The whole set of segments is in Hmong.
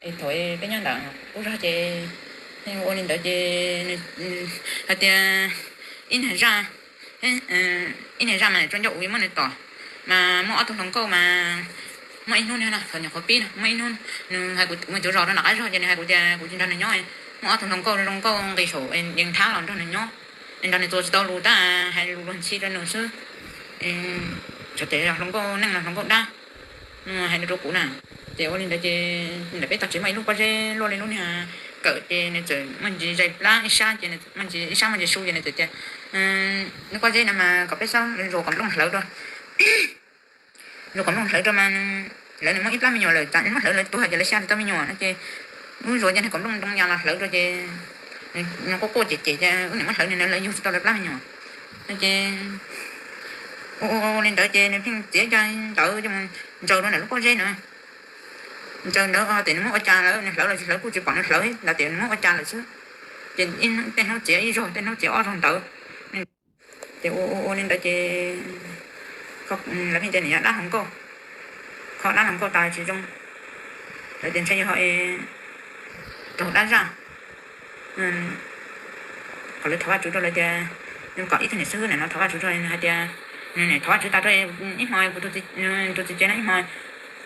Thaum peb nyob ntawm qub zog ces ua li ntawd ces nws hais tias ib niag zaj, ib niag zaj mas nws tsuas nco ua muab nws tom, mas muaj ob tug hluas nkauj mas muaj ib hnub no thaum nyuam qhuav pib no muaj ib hnub nws hais kuv mus cuv zos rau nram qab zog ces nws hais kuv tias kuv tsis nrog nws nyob, muaj ob tug hluas nkauj zoo nkauj nqis saum yees thab los nrog nws nyob, nrog nws txuas tsis tau lus tab hais lus luag ntxhi rau nws xwb. Xyov tias hluas nkauj neej los hluas nkauj dab, hais rau kuv na. Ces ua li ntawd ces ntawm peb tog tsev muaj ib lub pob zeb luaj li lub niag kawm ces nws txawm muaj ntsis zais plab ib sab ces muaj ntsis ib sab muaj ntsis su ces nws txawm tias lub pob zeb no mas kom peb txhob zuas kom nplooj hlawv rau, zuas kom nplooj hlawv rau mas lawv nws muaj ib plab me nyuam lawm tsam muab hlawv lawv tuag ces lawv xya tsis tau me nyuam no ces wb zuas ces kom nplooj ntoo yas los hlawv rau ces nws quaj quaj cem cem ces wb niam muab hlawv nws lawv yug tsis tau lawv plab me nyuam no ces ua ua li ntawd ces nws pheej txiav cov ntawv coj mus ntsaws rau ntawm lub pob zeb na. Ntsaws ntawd tias nws muab ua cas lawm, nws hlawv los tsis hlawv kuj tsis pom nws hlawv, lawv tias nws muab ua cas lawm xwb. Ces tej hnub txiav ib zaug tej hnub txiav ob zaug ntawd. Ces ua ua li ntawd ces lawv pheej tias nws yog dab hluas nkauj, kho dab hluas nkauj tas tsis zoo, lawv tias ntshe yog raug dab zaj. Kom lawv thov Vajtswv rau lawv tias, kom ib tug niam xib hwb no thov Vajtswv rau nws hais tias nws niam thov Vajtswv tas rau ib hmo kuv tus txiv tsev no ib hmo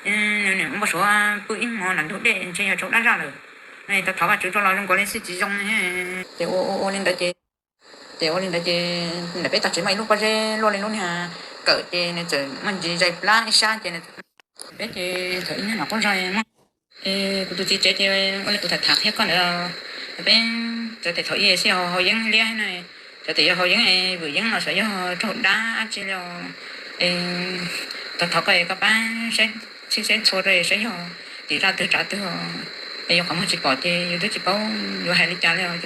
nws niam npau suav pw ib hmo nram ntug dej ntshe yog raug dab zaj lawm. Tau thov Vajtswv rau los zoo nkaus li xij tsis zoo. Ces ua ua li ntawd ces, ces ua li ntawd ces ntawm peb tog tsev muaj ib lub pob zeb luaj li lub niag kawm ces nws txawm muaj ntsis zais plab ib sab ces peb ces thaum ib nyuag no qub zog muaj, kuv tus txiv tsev ces ua li kuv tham tham qhia koj ntawd, peb txawm tias thaum ub xij haus yeeb liab no, xyov tias yog haus yeeb vwm yeeb los xyov yog raug dab tsi li. Tau thov koj koj pab saib txhij saib txhua rau saib yog tim zaj twg tsav twg, es yog qhov muag tsis pom ces yus twb tsis paub yuav hais li cas li, yus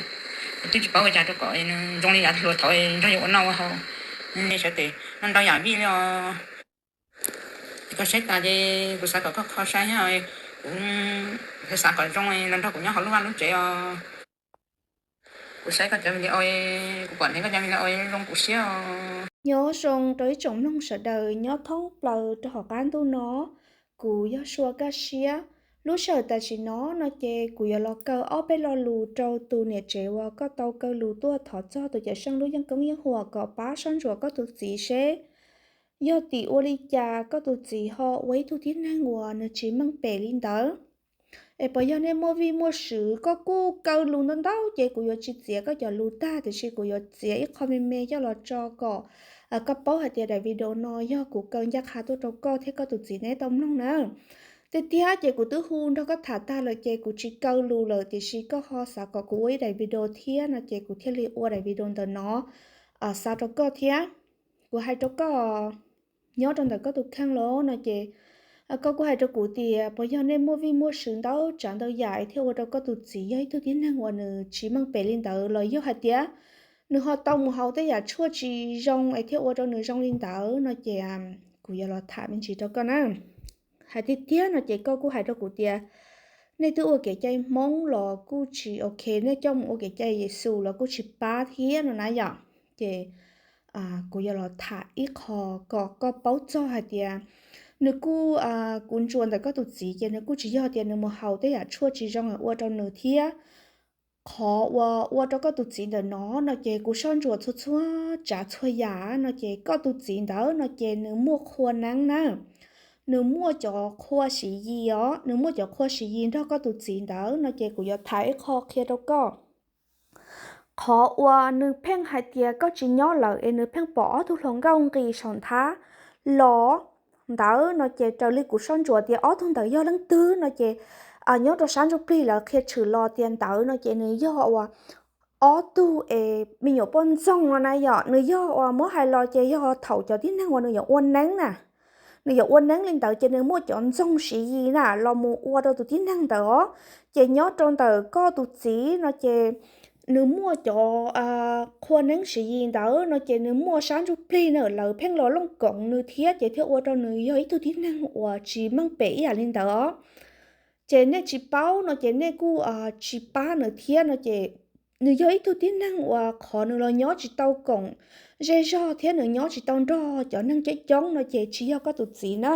twb tsis paub ua cas rau kom nws zoo li yav hluas thaum nrog yus ua noj ua haus. Xyov tias no ntau yam vij li os. Koj saib tas ces kuv xav kom koj kho saib, kuv xav kom zoo los nrog kuv nyob hauv lub vaj lub tsev os. Kuv saib koj cov video, kuv pom ntev koj cov video zoo kuv siab os. Nyob zoo rau ib tsoom mloog sawv daws nyob thoob plaws rau hauv qab ntuj no, kuv yog Sua Kaj Siab. Lub sij hawm tam sim no no ces kuv yuav los kaw ob peb lo lus rau tus niam tsev uas koj tau kaw lus tuaj thov txog tus Cawm Seej lub yeeb koob yeeb huam kom pab soj ntsuam koj tus txiv seb yog tim ua li cas koj tus txiv ho ua ib tug tib neeg uas nws tsis meej pem li ntawd. Es puas yog nej muaj vij muaj sw? Koj kuj kaw lus ntau ntau ces kuv yuav tsis txiav koj cov lus tag, tiam sis kuv yuav txiav ib qho me me coj los tso kom koj paub hais tias daim video no yog kuv kaw ncaj qha tuaj rau koj thiab koj tus txiv neb tau mloog na. Tiag tiag ces kuv twb hu nrog koj tham tag lawm ces kuv tsis kaw lus lawm, tiam sis koj ho xav kom kuv ua ib daim video thiab no ces kuv thiaj li ua daim video ntawm no xa rau koj thiab. Kuv hais rau koj, nyob rau ntawm koj tus kheej los no ces koj kuj hais rau kuv tias puas yog nej muaj vij muaj sw ntau tsav ntau yam es thiaj ua rau koj tus txiv yog ib tug tib neeg uas nws tsis meej pem li ntawd, los yog hais tias nws ho tau mus haus tej yam tshuaj tsis zoo es thiaj ua rau nws zoo li ntawd no ces kuv yuav los tham me ntsis rau koj na. Hais tiag tiag no ces koj kuj hais rau kuv tias nej twb ua kev cai Hmoob los kuj tsis ok, nej coj mus ua kev cai Yexus los kuj tsis pab thiab no na yom. Ces kuv yuav los tham ib qho kom koj paub txog hais tias nws kuj, kuv ntsuas ntawm koj tus txiv ces nws kuj tsis yog tias nws mus haus tej yam tshuaj tsis zoo ua rau nws thiab. Qhov uas ua rau koj tus txiv ntawm no no ces kuv soj ntsuam txhua txhua tsav txhua yam no ces koj tus txiv ntawd no ces nws muaj qhua neeb na. Nws muaj cov qhua siv yis os, nws muaj cov qhua siv yis nrog koj tus txiv ntawd no ces kuv yuav tham ib qho qhia rau koj. Qhov uas nws pheej hais tias koj tsis nyob lawm es nws pheej pom ob tug hluas nkauj nqis saum nthab los ntawd no ces raws li kuv soj ntsuam tias ob tug ntawd yog leej twg no ces nyob rau sab ntsuj plig lawv qhia tshwm los tias ntawd no ces nws yog uas ob tug es me nyuam poj ntxoog no na yom, nws yog uas muab hais los ces yog thaum cov tib neeg uas nws yuav ua neeb na. Nws yuav ua neeb li ntawd ces nws muaj cov ntxoog siv yis na los mus ua rau tus tib neeg ntawd os. Ces nyob rau ntawm koj tus txiv no ces nws muaj cov qhua neeb siv yis ntawd no ces nws muaj sab ntsuj plig na, lawv pheej los looj koov nws thiab ces thiaj ua rau nws yog ib tug tib neeg uas tsis meej pem ib yam li ntawd os. Ces nej tsis paub no ces nej kuj tsis pab nws thiab no ces nws yog ib tug tib neeg uas qhov nws los nyob tsis tau koom zej zog thiab nws nyob tsis tau nrog cov neeg coob coob no ces tsis yog koj tus txiv na.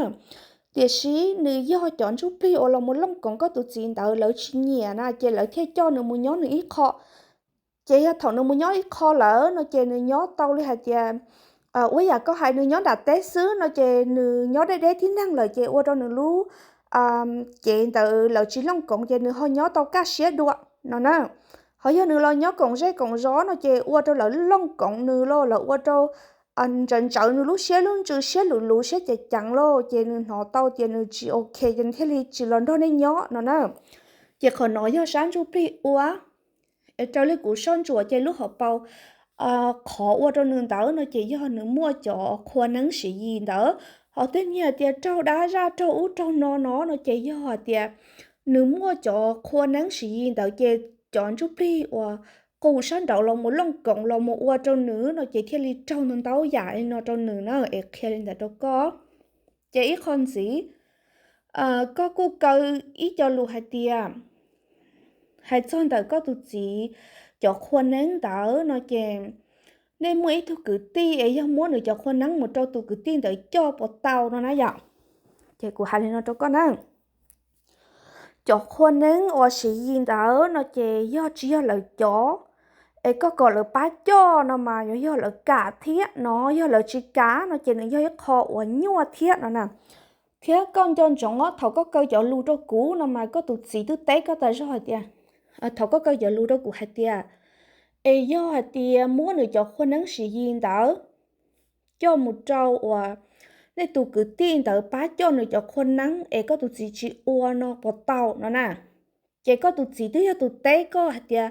Tiam sis nws yog cov ntsuj plig uas los mus looj koov koj tus txiv ntawd lawv tsis nyiam na, ces lawv thiaj coj nws mus nyob nws ib qho. Ces yog thaum nws mus nyob ib qho lawm no ces nws nyob tau li hais tias, ua yam koj hais nws nyob nram teb xwb no ces nws nyob deb deb tib neeg lawm ces ua rau nws lub cev ntawd lawv tsis looj koov ces nws ho nyob tau kaj siab dua no na. Ho yog nws los nyob koom zej koom zos no ces ua rau lawv looj koov nws los lawv ua rau ntsawv ntsawv nws lub siab lub ntsws siab luv luv siab ceev ceev lauj, ces nws hnov tau tias nws tsis ok ces nws thiaj li tsis los nrog nej nyob no na. Ces qhov no yog sab ntsuj plig ua. Raws li kuv soj ntsuam ces lub hauv paus qhov ua rau nws ntawd no ces yog nws muaj cov qhua neeb siv yis ntawd. Ho tej niag tias raug dab zaj raug ub raug no no no ces yog hais tias nws muaj cov qhua neeb siv yis ntawd ces cov ntsuj plig uas qus sab nraud los mus looj koov los mus ua rau nws no ces thiaj li raug ntau ntau yam li no rau nws na, es qhia li ntawd rau koj. Ces ib qho ntxiv, koj kuj kaw ib co lus hais tias, hais txog ntawm koj tus txiv cov qhua neeb ntawd no ces nej muaj ib tug kwv tij es yog muab nws cov qhua neeb mus rau tus kwv tij ntawd coj puas tau no na yom. Ces kuv hais li no rau koj na, cov qhua neeb uas siv yis ntawd no ces yog tsis yog lawv cov, es koj kom lawv pab coj no mas yuav yog lawv kam thiab no, yog lawv tsis kam no ces nws yog ib qho uas nyuaj thiab no na. Thiab koj nco ntsoov thaum koj kaw cov lus rau kuv no mas koj tus txiv twb teb koj tas zog hais tias, thaum koj kaw cov lus rau kuv hais tias, es yog hais tias muab nws cov qhua neeb siv yis ntawd coj mus rau uas nej tus kwv tij ntawd pab coj nws cov qhua neeb es koj tus txiv tsis ua no puas tau no na. Ces koj tus txiv twb yog tus teb koj hais tias,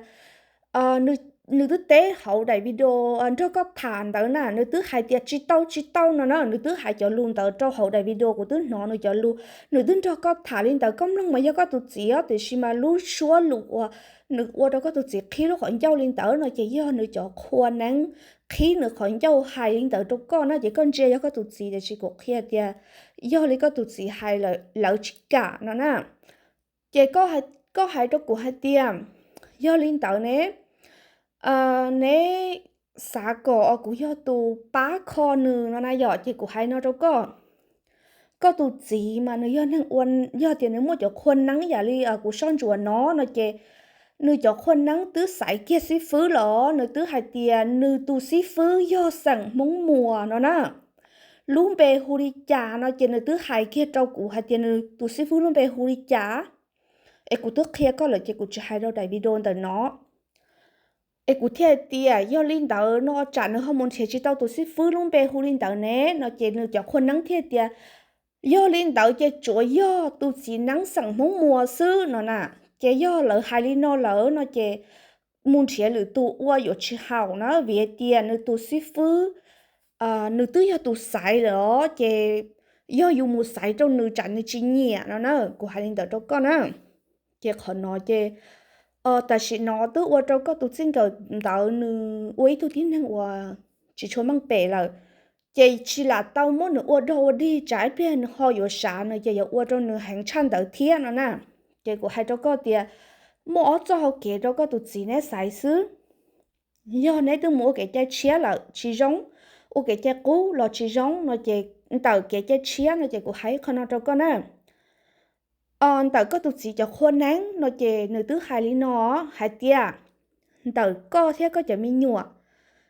nws twb teb hauv daim video nrog koj tham ntawd na, nws twb hais tias tsis tau tsis tau no na, nws twb hais cov lus ntawd rau hauv daim video kuv twb hnov nws cov lus, nws twb nrog koj tham li ntawd, koj mloog mas yog koj tus txiv os, tiam sis mas lub suab lus uas nws ua rau koj tus txiv qhib lub qhov ncauj li ntawd no ces yog nws cov qhua neeb qhib nws qhov ncauj hais li ntawd rau koj na, ces koj ntsia yog koj tus txiv, tiam sis kuv qhia tias yog li koj tus txiv hais lawv tsis kam no na. Ces koj hais rau kuv hais tias, yog li ntawd ne, neb xav kom kuv yog tus pab kho nws no na yom, ces kuv hais no rau koj. Koj tus txiv mas nws yog neeg ua, yog tias nws muaj cov qhua neeb yam li kuv soj ntsuam no no ces nws cov qhua neeb twb xaiv kiag xib fwb los, nws twb hais tias nws tus xib fwb yog xeem Hmoob Muas no na, lub npe hu li cas no ces nws twb hais kiag rau kuv hais tias nws tus xib fwb lub npe hu li cas. Es kuv twb qhia koj lawm ces kuv tsis hais rau daim video ntawm no. Es kuv thiaj tias yog li ntawd no tsam nws ho mus nrhiav tsis tau tus xib fwb lub npe hu li ntawd ne no ces nws cov qhua neeb thiaj tias, yog li ntawd ces tsuav yog tus txiv neeb xeem Hmoob Muas xwb no na. Ces yog lawv hais li no lawm no ces mus nrhiav lwm tus ua yuav tsis haum na, vim hais tias nws tus xib fwb nws twb yog tus xaiv lawm os, ces yog yus mus xaiv rau nws tsam nws tsis nyiam no na, kuv hais li ntawd rau koj na. Ces qhov no ces tam sim no twb ua rau koj tus txij nkawm ntawd nws ua ib tug tib neeg uas tsis tshua meej pem lawm, ces tsis lam tau muab nws ua dog ua dig, tsam ib pliag nws ho yuav xav no ces yuav ua rau nws heev tshaj ntawd thiab no na. Ces kuv hais rau koj tias muaj ob txoj hau kev rau koj tus txiv neb xaiv xwb. Yog neb twb mus ua kev cai tshiab lawm tsis zoo, ua kev cai qub los tsis zoo no ces ntawm kev cai tshiab no ces kuv hais qhov no rau koj na. Ntawm koj tus txiv cov qhua neeb no ces nws twb hais li no hais tias, ntawm koj thiab koj cov me nyuam,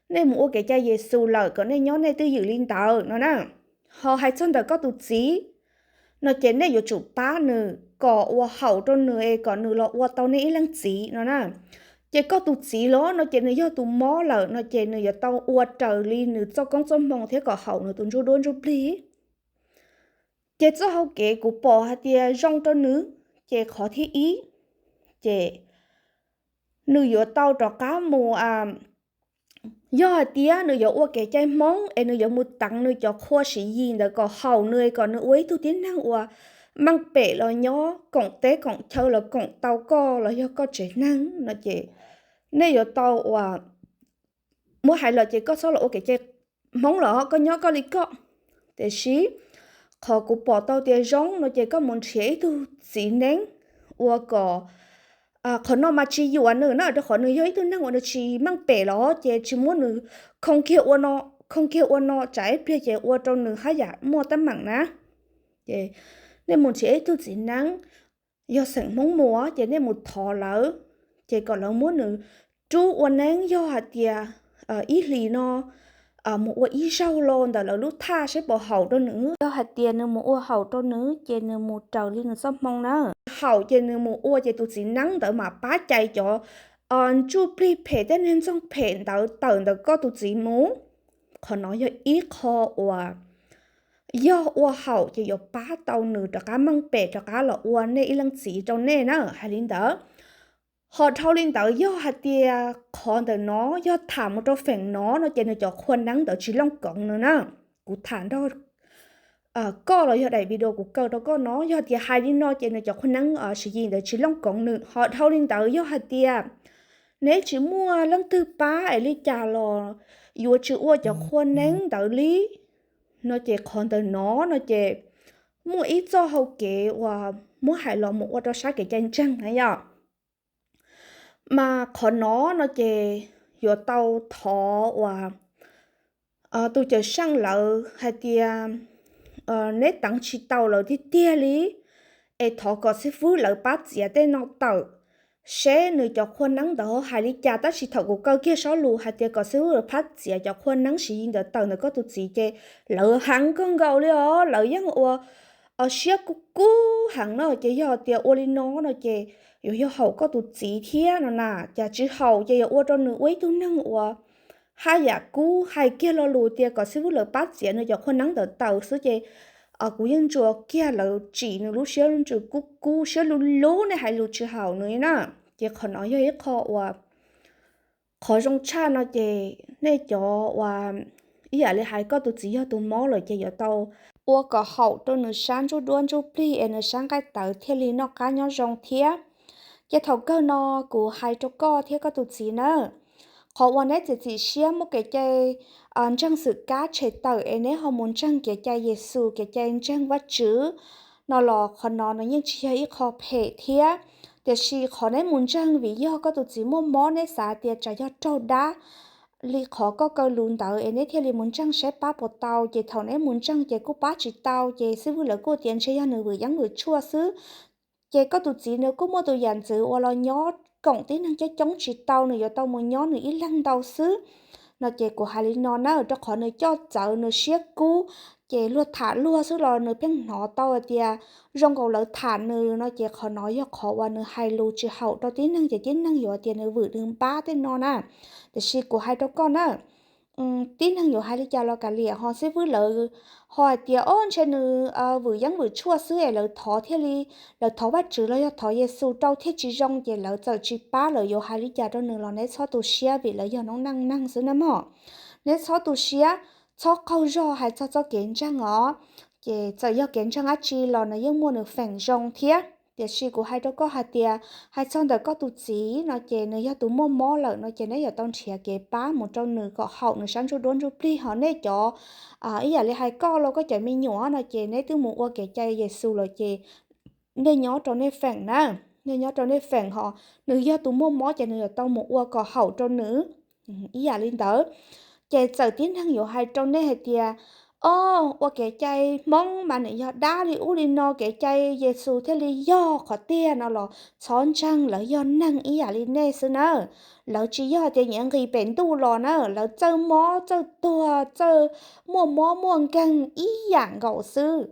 nej mus ua kev cai Yexus lawm kom nej nyob nej twj ywm li ntawd no na. Ho hais txog ntawm koj tus txiv no ces nej yuav tsum pab nws kom ua haum rau nws es kom nws los ua tau nej ib leej txiv no na. Ces koj tus txiv los no ces nws yog tus mob lawm no ces nws yuav tau ua raws li nws txoj koob txoj hmoo thiab kom haum nws tus ntsuj duab ntsuj plig. Ces txoj hau kev kuv pom hais tias zoo rau nws, ces qhov thib ib, ces nws yuav tau rov qab mus, yog hais tias nws yuav ua kev cai Hmoob es nws yuav mus teev nws cov qhua siv yis ntawd kom haum nws es kom nws ua ib tug tib neeg uas meej pem los nyob koom teb koom chaw los koom tau koj los yog koj tsev neeg no ces nej yuav tau uas, muab hais lawm ces koj txhob los ua kev cai Hmoob los koj nyob koj li koj. Tiam sis qhov kuv pom tau tias zoo no ces koj mus nrhiav ib tug txiv neeb ua kom, qhov no mas tsis yuam nws na, rau qhov nws yog ib tug neeg uas nws tsis meej pem los ces tsis muab nws khoo kiag ua no, khoo kiag ua no tsam ib pliag ces ua rau nws haj yam muaj teeb meem na. Ces nej mus nrhiav ib tug txiv neeb, yog xeem Hmoob mus ces nej mus thov lawv, ces kom lawv muab nws rub ua neeb, yog hais tias ib hlis no mus ua ib zaug los ntawm lawv lub thaj saib puas haum rau nws. Yog hais tias nws mus ua haum rau nws ces nws mus raws li nws txoj hmoo na. Haum ces nws mus ua ces tus txiv neeb ntawd mam pab cais cov ntsuj plig phem, tej neeg ntxoog phem ntawd tawm ntawm koj tus txiv mus. Qhov no yog ib qho uas yog ua haum ces yuav pab tau nws rov qab meej pem rov qab los ua nej ib leej txiv rau nej na, hais li ntawd. Ho dhau li ntawd, yog hais tias qhov ntawm no yog tham mus rau feem no no ces nws cov qhua neeb ntawd tsis looj koov nws na. Kuv tham nrog koj los yog daim video kuv kaw rau koj no, yog tias hais li no ces nws cov qhua neeb siv yis ntawd tsis looj koov nws. Ho dhau li ntawd, yog hais tias neb tsis muaj leej twg pab es li cas los yuav tsis ua cov qhua neeb ntawd li no ces qhov ntawm no no ces muaj ib txoj hau kev uas muab hais los mus ua rau sab kev cai ntseeg na yom. Mas qhov no no ces yuav tau thov uas tus cawm seej lawv hais tias neb teev tsis tau lawv tiag tiag li, es thov kom xib fwb lawv pab txiav tej no tawm, seb nws cov qhua neeb ntawd ho hais li cas. Tab sis thaum kuv kaw kiag sob lus hais tias kom xib fwb lawv pab txiav cov qhua neeb siv yis ntawd tawm ntawm koj tus txiv ces lawv heev kawg nkaus li os, lawv yeej ua siab kub kub heev no. Ces yog tias ua li no no ces yuav yog haum koj tus txiv thiab no na. Cas tsis haum ces yuav ua rau nws ua ib tug neeg uas haj yam kub, hais kiag lo lus tias kom xib fwb lawv pab txiav nws cov qhua neeb ntawd tawm xwb ces kuv yeej ntsuas kiag lawv tsim nws lub siab ntsws kub kub, siab lub lub, nej hais lus tsis haum nws na. Ces qhov no yog ib qho uas qhov zoo tshaj no ces nej cov uas ib yam li hais koj tus txiv yog tus mob lawm ces yuav tau ua kom haum rau nws sab ntsuj duab ntsuj plig es nws sab nqaij tawv thiaj li noj qab nyob zoo thiab. Ces thaum kawg no kuv hais rau koj thiab koj tus txiv na, qhov uas neb txiav txim siab muab kev cai ntseeg xwm kab tshem tawm es neb ho mus ntseeg kev cai Yexus, kev cai ntseeg Vajtswv no los qhov no no yeej tsis yog ib qho phem thiab. Tiam sis qhov neb mus ntseeg vim yog koj tus txiv muaj mob, neb xav tias tsam yog raug dab li qhov koj kaw lus ntawd es neb thiaj li mus ntseeg saib pab puas tau. Ces thaum neb mus ntseeg ces kuj pab tsis tau, ces xib fwb lawv kuj tias ntshe yog nws vwm yeeb vwm tshuaj xwb. Ces koj tus txiv nws kuj muaj tus yam ntxwv uas los nyob koom tib neeg coob coob tsis tau, nws yuav tau mus nyob nws ib leeg ntau xwb. No ces kuv hais li no na, rau qhov nws coj txawv nws siab kub, ces luag tham luag xwb los nws pheej hnov tau hais tias zoo nkaus lawv tham nws no ces qhov no yog qhov uas nws hais lus tsis haum rau tib neeg ces tib neeg yuav tias nws vwm nws npab tej no na. Tiam sis kuv hais rau koj na, tib neeg yuav hais li cas los kav liam, ho xib fwb lawv ho hais tias o ntshe nws vwm yeeb vwm tshuaj xwb es lawv thov thiaj li, lawv thov Vajtswv los yog thov Yexus rau thiaj tsis zoo, ces lawv txawm tsis pab, lawv yuav hais li cas rau nws los neb txhob tu siab vim lawv yog noob neej neeg xwb na mog. Neb txhob tu siab, txhob qaug zog hais txog txoj kev ntseeg os. Ces txawm yog kev ntseeg dab tsi los nws yeej muaj nws feem zoo thiab. Tiam sis kuv hais rau koj hais tias hais txog ntawm koj tus txiv no ces nws yog tus muaj mob lawm no ces neb yuav tau nrhiav kev pab mus rau nws kom haum nws sab ntsuj duab ntsuj plig. Ho nej cov ib yam li hais koj los koj cov me nyuam no ces neb twb mus ua kev cai Yexus lawm ces nej nyob rau nej feem na, nej nyob rau nej feem, ho nws yog tus muaj mob ces nws yuav tau mus ua kom haum rau nws ib yam li ntawd. Ces txawm tib neeg yuav hais rau nej hais tias o ua kev cai Hmoob mas nws yog dab li ub li no, kev cai Yexus thiaj li yog qhov tiag no los txhob ntseeg, lawv yog neeg ib yam li nej xwb na. Lawv tsis yog tias nyiav nqis pem ntuj los na, lawv txawj mob txawj tuag, txawj muaj mob muaj nkeeg ib yam nkaus xwb.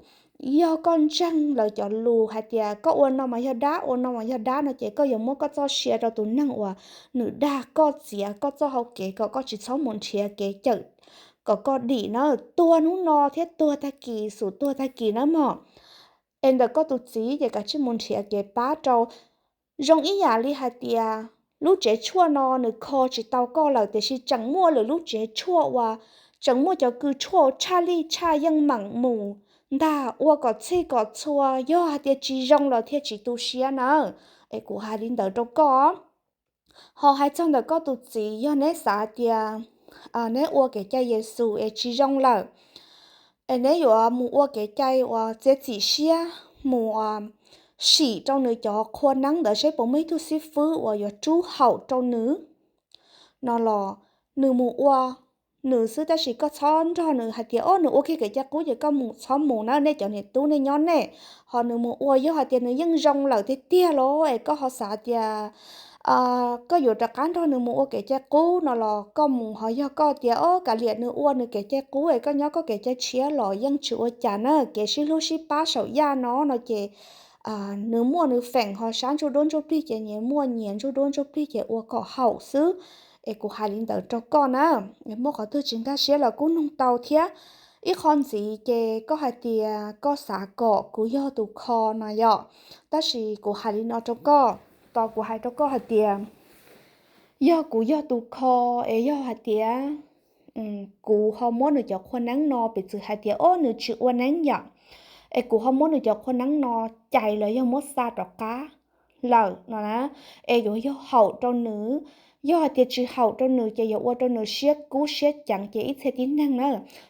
Yog koj ntseeg lawv cov lus hais tias koj ua no mas yog dab, ua no mas yog dab no ces koj yuav muab koj txoj sia rau tus neeg uas nws dag koj, txiav koj txoj hau kev kom koj tsis txhob mus nrhiav kev cawm kom koj dim na, tuag hnub no thiab tuag tag kis, xub tuag tag kis na mog. Es ntawm koj tus txiv ces kav tsij mus nrhiav kev pab rau. Zoo ib yam li hais tias lub tsev tshuaj no nws kho tsis tau koj lawm, tiam sis tseem muaj lwm lub tsev tshuaj uas tseem muaj cov kws tshuaj tshaj lij tshaj yeej meem mus ntag, ua kom txhij kom txhua, yog hais tias tsis zoo los thiaj tsis tu siab na. Es kuv hais li ntawd rau koj. Ho hais txog ntawm koj tus txiv, yog neb xav tias neb ua kev cai Yexus es tsis zoo lawm, es neb yuav mus ua kev cai uas txiav txim siab mus sim rau nws cov qhua neeb ntawd seb puas muaj ib tug xib fwb uas yuav rub haum rau nws no los nws mus ua, nws xwb, tab sis koj txhob nrog nws hais tias, o, nws ua kiag kev cai qub ces koj mus txhob mus na, nej cov niam tub nej nyob nej. Ho nws mus ua yog hais tias nws yeej zoo lawm tiag tiag los es koj ho xav tias koj yuav rov qab nrog nws mus ua kev cai qub no los koj mus, ho yog koj tias, o, kav liam nws ua nws kev cai qub es koj nyob koj kev cai tshiab los yeej tsis ua cas na, kev sib hlub sib pab saum yaj no no ces nws muaj nws feem, ho sab ntsuj duab ntsuj plig ces nyias muaj nyias ntsuj duab ntsuj plig ces ua kom haum xwb. Es kuv hais li ntawd rau koj na, muaj qhov twg tsis nkag siab los kuj nug tau thiab. Ib qho ntxiv ces koj hais tias koj xav kom kuv yog tus kho no yom, tab sis kuv hais li no rau koj, tos kuv hais rau koj hais tias yog kuv yog tus kho es yog hais tias kuv ho muab nws cov qhua neeb no, piv txwv hais tias, o, nws tsis ua neeb yom, es kuv ho muab nws cov qhua neeb no cais los yog muab xa rov qab lawm no na, es yuav yog haum rau nws. Yog hais tias tsis haum rau nws ces yuav ua rau nws siab kub siab ceev ces ib txhia tib neeg na,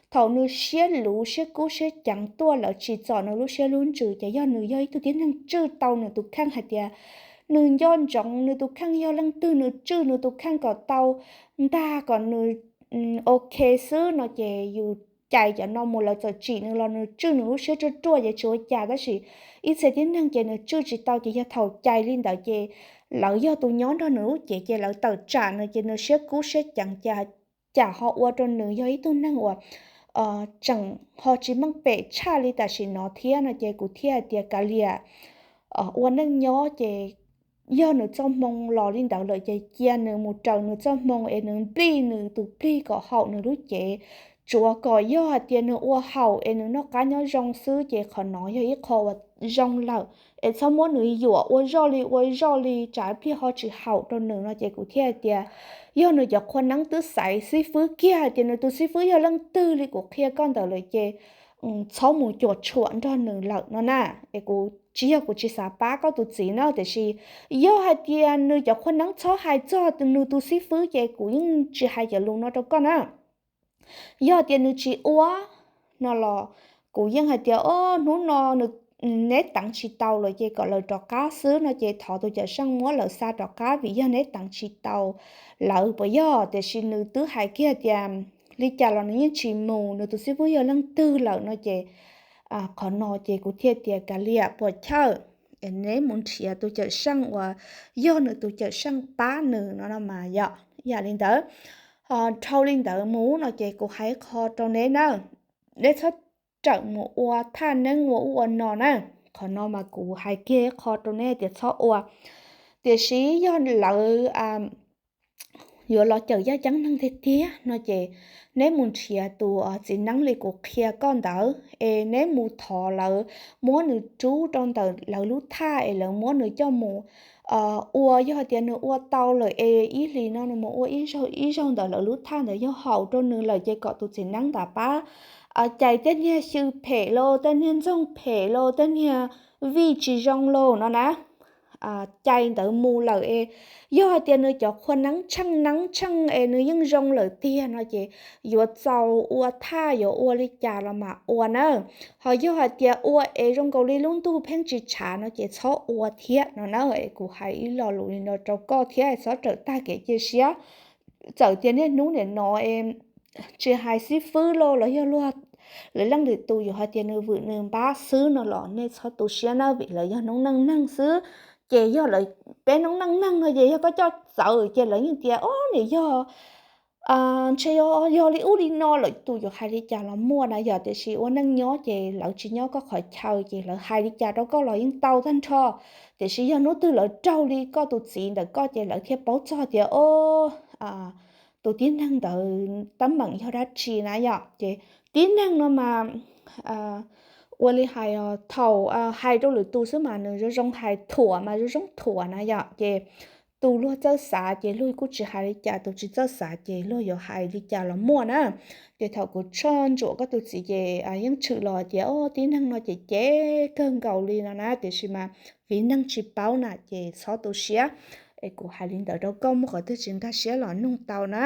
thaum nws siab luv siab kub siab ceev tuaj lawv tsis txom nws lub siab lub ntsws ces yog nws yog ib tug tib neeg tswj tau nws tus kheej hais tias nws nco ntsoov nws tus kheej yog leej twg, nws tswj nws tus kheej kom tau ntag kom nws ok xwb no ces yus cais cov no mus lawv txawm tsim nws los nws tswj nws lub siab ruaj ruaj ces tsis ua cas, tab sis ib txhia tib neeg ces nws tswj tsis tau ces yog thaum cais li ntawd ces lawv yog tus nyob nrog nws lub cev ces lawv tawm tsam nws ces nws siab kub siab ceev ces cas ho ua rau nws yog ib tug neeg uas tseem ho tsis meej pem tshaj li tam sim no thiab no ces kuv thiaj hais tias kav liam, ua neej nyob ces yog nws txoj hmoo los li ntawd lawm ces cia nws mus raws nws txoj hmoo es nws nplij nws tus plig kom haum nws lub cev, tsuav kom yog hais tias nws ua haum es nws noj qab nyob zoo xwb ces qhov no yog ib qho uas zoo lawm. Es txhob muab nws yuam ua zoj li ua zoj li tsam ib pliag ho tsis haum rau nws no ces kuv thiaj hais tias yog nws cov qhua neeb twb xaiv xib fwb kiag hais tias nws tus xib fwb yog leej twg li kuv qhia koj ntawd lawm ces txhob mus cuam tshuam nrog nws lawm no na. Es kuv tsis yog kuv tsis xav pab koj tus txiv na, tiam sis yog hais tias nws cov qhua neeb txhob hais txog nws tus xib fwb ces kuv yeej tsis hais cov lus no rau koj na. Yog tias nws tsis ua no los kuv yeej hais tias, o, hnub no nws, neb teev tsis tau lawm ces kom lawv rov qab xwb no ces thov tus cawm seej muab lawv xa rov qab vim yog neb teev tsis tau lawv puas yog? Tiam sis nws twb hais kiag tias li cas los nws yeej tsis mus, nws tus xib fwb yog leej twg lawm no ces qhov no ces kuv thiaj tias kav liam puas chawj, neb mus nrhiav tus cawm seej uas yog nws tus cawm seej pab nws no no mas yom. Yam li ntawd, dhau li ntawd mus no ces kuv hais qho rau neb na, neb txhob rawm mus ua thaj neeb ua ub ua no na. Qhov no mas kuv hais kiag qho rau neb tias txhob ua. Tiam sis yog lawv yuav los cawm yaj ceeb neeg tiag tiag no ces neb mus nrhiav tus txiv neeb li kuv qhia koj ntawd es neb mus thov lawv muab nws rub rau ntawm lawv lub thaj es lawv muab nws coj mus ua. Yog hais tias nws ua tau lawm es ib hlis no nws mus ua ib zaug ib zaug ntawm lawv lub thaj ntawd yog haum rau nws lawm ces kom tus txiv neeb ntawd pab cais tej niag xyw phem los tej niag ntxoog phem los tej niag vij tsis zoo los no na, cais ntawd mus lawm es yog hais tias nws cov qhua neeb tsheej neeb tsheej es nws yeej zoo lawm tiag no ces yuav txaus ua thaj yuav ua li cas los mam ua na. Ho yog hais tias ua es zoo nkaus li lub ntuj pheej tsis tshav no ces txhob ua thiab no na. Es kuv hais ib lo lus li no rau koj thiab txhob rawm tag kev cia siab. Txawm tias niaj hnub nim no es tsis hais xib fwb los los yog luag lwm leej lwm tus yuav hais tias nws vwm nws npab xwb no los nej txhob tu siab na vim lawv yog noob neej neeg xwb. Ces yog lawv, peb noob neej neeg no ces yog koj coj txawv ces lawv yeej tias o nim yog ntshe yog li ub li no lawm tus yuav hais li cas los muaj na yom. Tiam sis ua neej nyob ces lawv tsis nyob koj qhov chaw ces lawv hais li cas rau koj los yeej tau tag nrho. Tiam sis yog hnub twg lawv raug li koj tus txiv ntawm koj ces lawv thiaj paub txog tias o tus tib neeg ntawd teeb meem yog dab tsi na yom. Ces tib neeg no mas ua li hais thaum hais rau lwm tus xwb mas nws zoo zoo hais, thuam mas zoo zoo thuam na yom. Ces tus luag txawj xav ces luag kuj tsis hais li cas, tus tsis txawj xav ces luag yuav hais li cas los muaj na. Ces thaum kuv tshoj ntsuam koj tus txiv ces yeej tshwm los tias o tib neeg no ces cem kawg nkaus li no na, tiam sis mas vim neeg tsis paub na ces txhob tu siab. Es kuv hais li ntawd rau koj, muaj qhov twg tsis nkag siab los nug tau na.